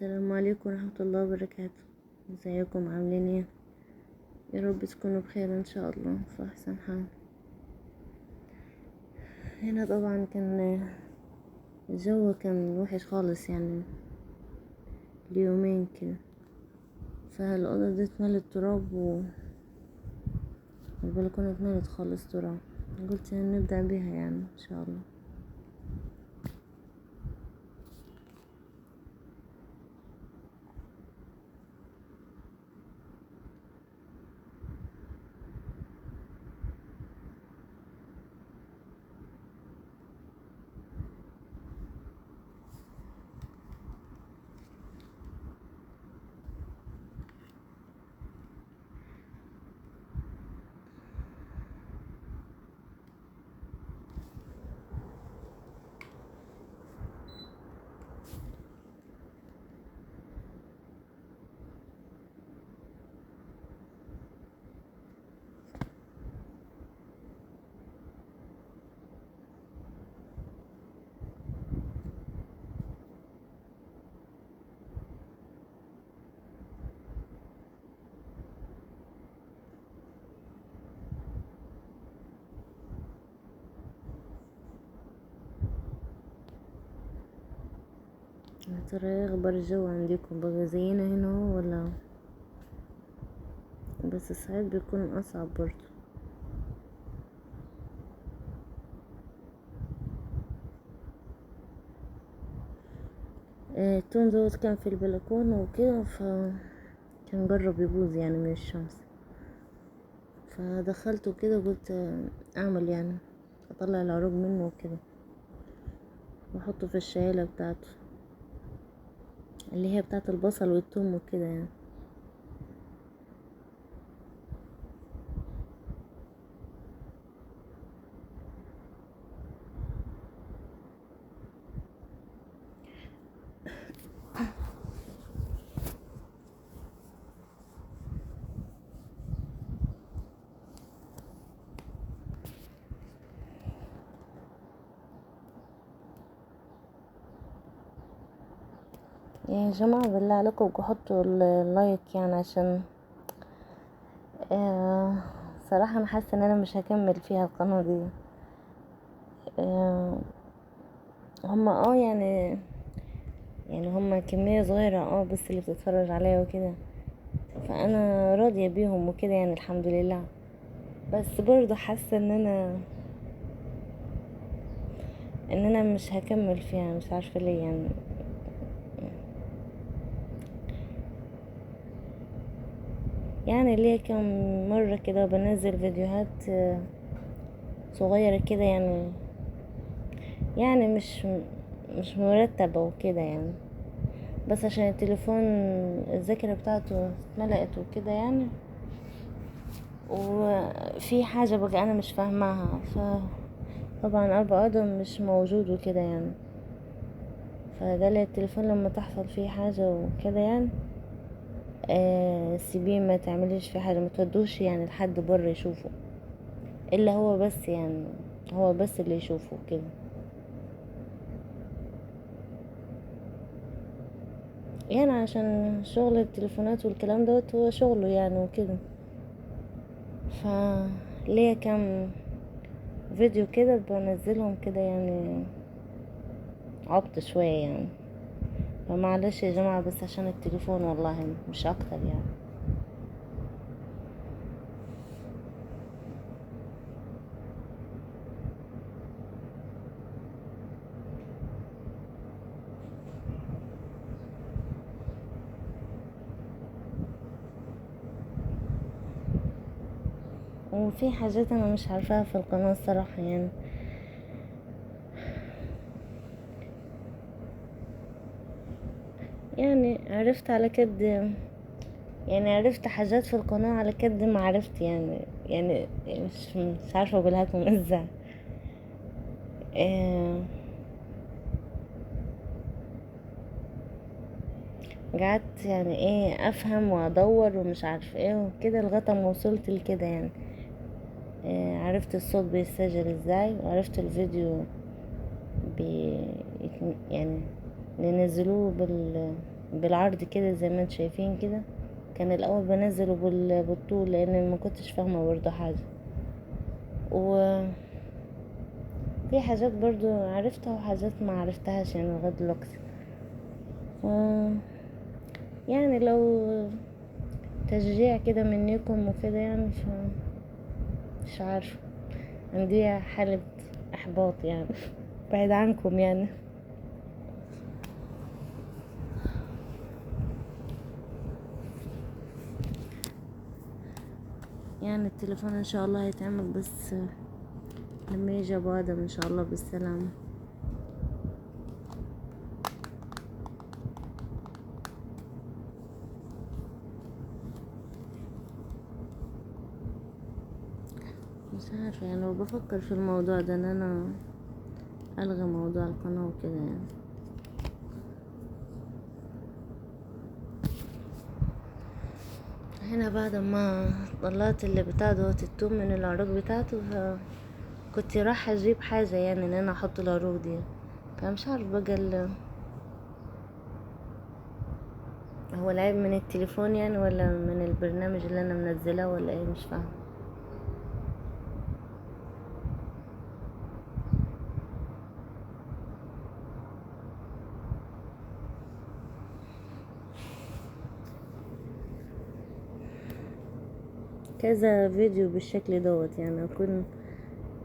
السلام عليكم ورحمة الله وبركاته. ازيكم عاملين ايه؟ يا رب تكونوا بخير ان شاء الله في احسن حال. هنا طبعا كان الجو كان وحش خالص يعني ليومين كده، فالأوضة دي اتملت تراب والبلكونة اتملت خالص تراب. قلت نبدأ بيها يعني ان شاء الله. يا ترى ايه اخبار الجو عندكم؟ بقى زينا هنا ولا بس الصعيد بيكون اصعب برضو؟ التون دوت كان في البلكونة وكده، فكان جرب يبوظ يعني من الشمس، فدخلته كده وقلت اعمل يعني اطلع العروق منه وكده واحطه في الشايلة بتاعته اللي هي بتاعت البصل والثوم وكده يعني. يا جماعة بالله عليكم حطوا ال like يعني عشان صراحة انا حاسة ان انا مش هكمل فيها القناة دي. هما يعني هما كمية صغيرة بس اللي بتتفرج عليا وكده، فانا راضية بيهم وكده يعني الحمد لله، بس برضو حاسة ان انا مش هكمل فيها، مش عارفة ليه يعني. يعني ليه كم مرة كده بنزل فيديوهات صغيرة كده يعني مش مرتبة وكده يعني، بس عشان التليفون الذاكرة بتاعته اتملأت وكده يعني، وفي حاجة بقى أنا مش فاهماها، فطبعا أبو آدم مش موجود وكده يعني، فقال لي التليفون لما تحصل فيه حاجة وكده يعني سيبيه ما تعمليش في حاجة، ما تودوش يعني لحد بره يشوفه الا هو بس، يعني هو بس اللي يشوفه كده يعني، عشان شغل التليفونات والكلام دوت هو شغله يعني وكده. فليه كام فيديو كده بنزلهم كده يعني عبط شوية يعني، فمعلش يا جماعة بس عشان التليفون والله مش اكتر يعني. وفي حاجات انا مش عارفاها في القناة الصراحة يعني، يعني عرفت على كد يعني عرفت حاجات في القناة على كد ما عرفت يعني، يعني مش عارفة اقولها لكم ازاي. قعدت يعني ايه افهم وادور ومش عارف ايه وكده لغاية ما وصلت لكده يعني. عرفت الصوت بيسجل ازاي، وعرفت الفيديو يعني ننزلوه بالعرض كده زي ما انتم شايفين كده. كان الاول بنزله بالطول لان ما كنتش فاهمه برضو حاجة، و في حاجات برضو عرفتها وحاجات ما عرفتهاش يعني لغاية دلوقتي. يعني لو تشجيع كده منكم وكده يعني، مش عارفه، عندي حاله احباط يعني بعيد عنكم يعني. يعني التليفون ان شاء الله هيتعمل بس لما يجي ابو ادم ان شاء الله بالسلامة. مش عارفه يعني، بفكر في الموضوع ده ان انا الغي موضوع القناة وكده يعني. هنا بعد ما طلعت اللي بتاع دوت التوم من العروق بتاعته، كنت رايحة اجيب حاجة يعني ان انا احط العروق دي، فمش عارف بقى هو العيب من التليفون يعني ولا من البرنامج اللي انا منزلاه ولا ايه، مش فاهمه. كذا فيديو بالشكل دوت يعني، اكون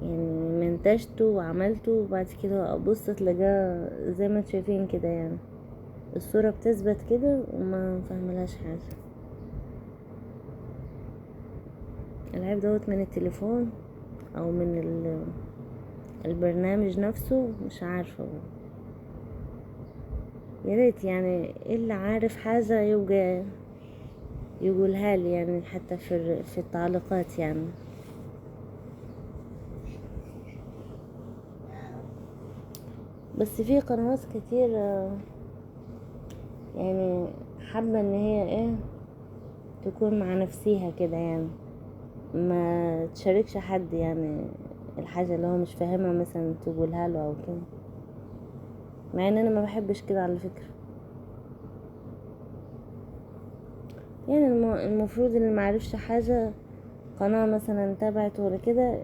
يعني منتجته وعملته وبعد كده ابص تلاقاه زي ما انتم شايفين كده يعني، الصورة بتثبت كده وما فهملهاش حاجة. العيب دوت من التليفون او من البرنامج نفسه، مش عارفة. يا ريت يعني اللي عارف حاجة يبقى يقولها لي يعني، حتى في التعليقات يعني. بس في قنوات كتير يعني حابة ان هي ايه تكون مع نفسيها كده يعني، ما تشاركش حد يعني الحاجة اللي هو مش فاهمها مثلا تقولها له او كده، مع ان انا ما بحبش كده على فكرة. يعني المفروض اللي معرفش حاجة قناة مثلا تابعته ولا كده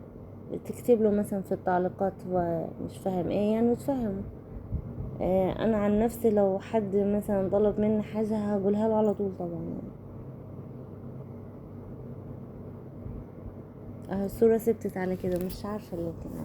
تكتب له مثلا في التعليقات هو مش فاهم ايه يعني وتفهمه. انا عن نفسي لو حد مثلا طلب مني حاجة هقولها له على طول طبعا يعني. الصورة ثبتت على كده، مش عارفة ليه كده.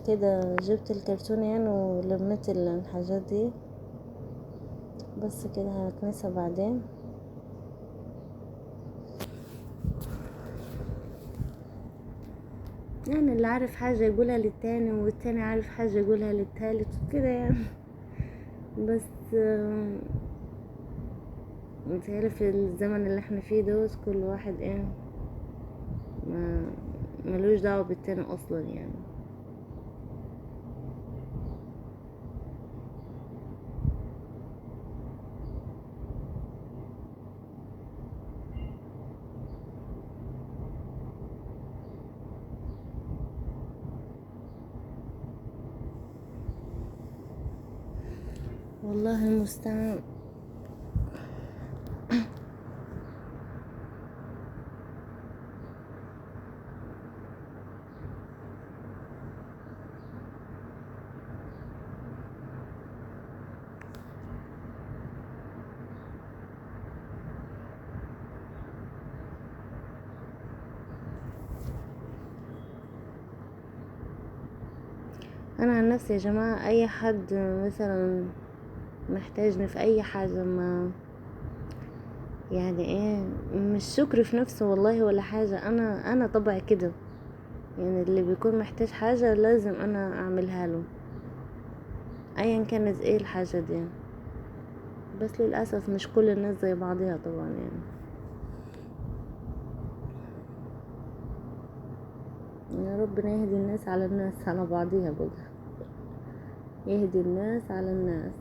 كده جبت الكرتون يعني ولميت الحاجات دي، بس كده هكنسها بعدين. يعني اللي عارف حاجة يقولها للتاني، والتاني عارف حاجة يقولها للتالت وكده يعني. بس متهيألي في الزمن اللي احنا فيه دوت كل واحد ايه ما ملوش دعوة بالتاني اصلا يعني. والله المستعان. انا عن نفسي يا جماعة اي حد مثلا محتاجني في اي حاجة، ما يعني ايه، مش شكر في نفسه والله ولا حاجة، انا طبعي كده يعني، اللي بيكون محتاج حاجة لازم انا اعملها له ايا كانت ايه الحاجة دي. بس للأسف مش كل الناس زي بعضها طبعا يعني. يا ربنا يهدي الناس على الناس على بعضها بقى، يهدي الناس على الناس.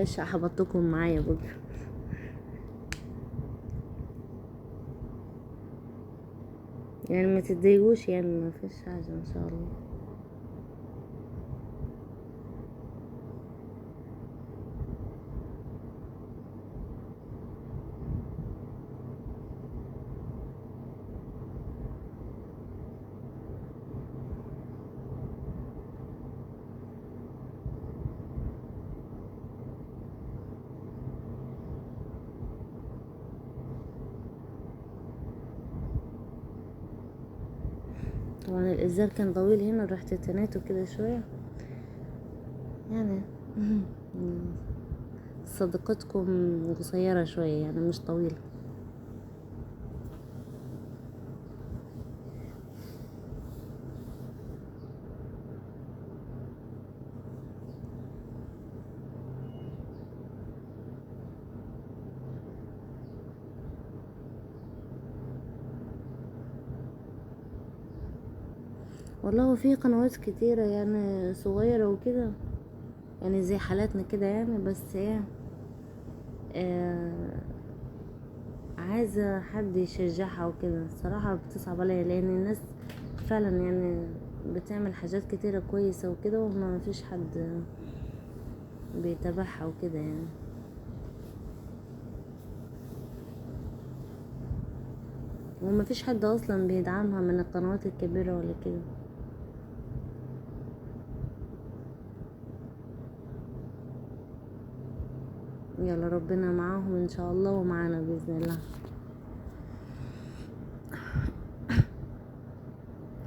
معلش احبطتكم معايا بقى. يعني ما تتضايقوش، يعني ما فيش حاجة ان شاء الله. طبعا الازار كان طويل هنا، رحت تنيته كده شوية يعني. صديقتكم قصيرة شوية يعني مش طويلة. والله في قنوات كتيرة يعني صغيرة وكده، يعني زي حالاتنا كده يعني، بس ايه عايزة حد يشجعها وكده. الصراحة بتصعب عليا لان الناس فعلا يعني بتعمل حاجات كتيرة كويسة وكده، وما فيش حد بيتابعها وكده يعني. وما فيش حد اصلا بيدعمها من القنوات الكبيرة ولا كده. يلا ربنا معاهم ان شاء الله ومعانا باذن الله.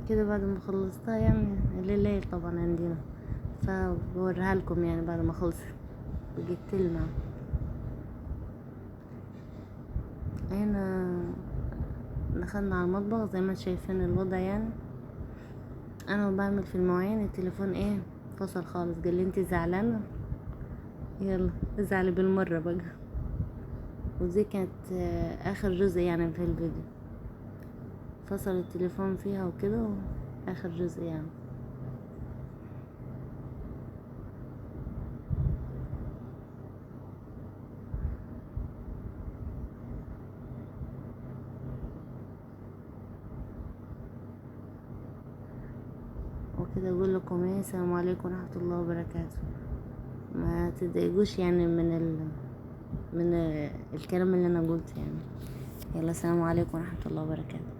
كده بعد ما خلصتها يعني الليل طبعا عندنا، فبوريها لكم يعني بعد ما خلصت بقيت تلمع. هنا دخلنا على المطبخ زي ما شايفين الوضع يعني. انا وبعمل في المواعين التليفون ايه فصل خالص، قال لي انت زعلانة، يلا ازعلي بالمرة بقى. ودي كانت اخر جزء يعني في الفيديو، فصل التليفون فيها وكده، اخر جزء يعني. وكده اقول لكم ايه، السلام عليكم ورحمة الله وبركاته. ما تضايقوش يعني من الكلام اللي انا قلته يعني. يلا السلام عليكم ورحمة الله وبركاته.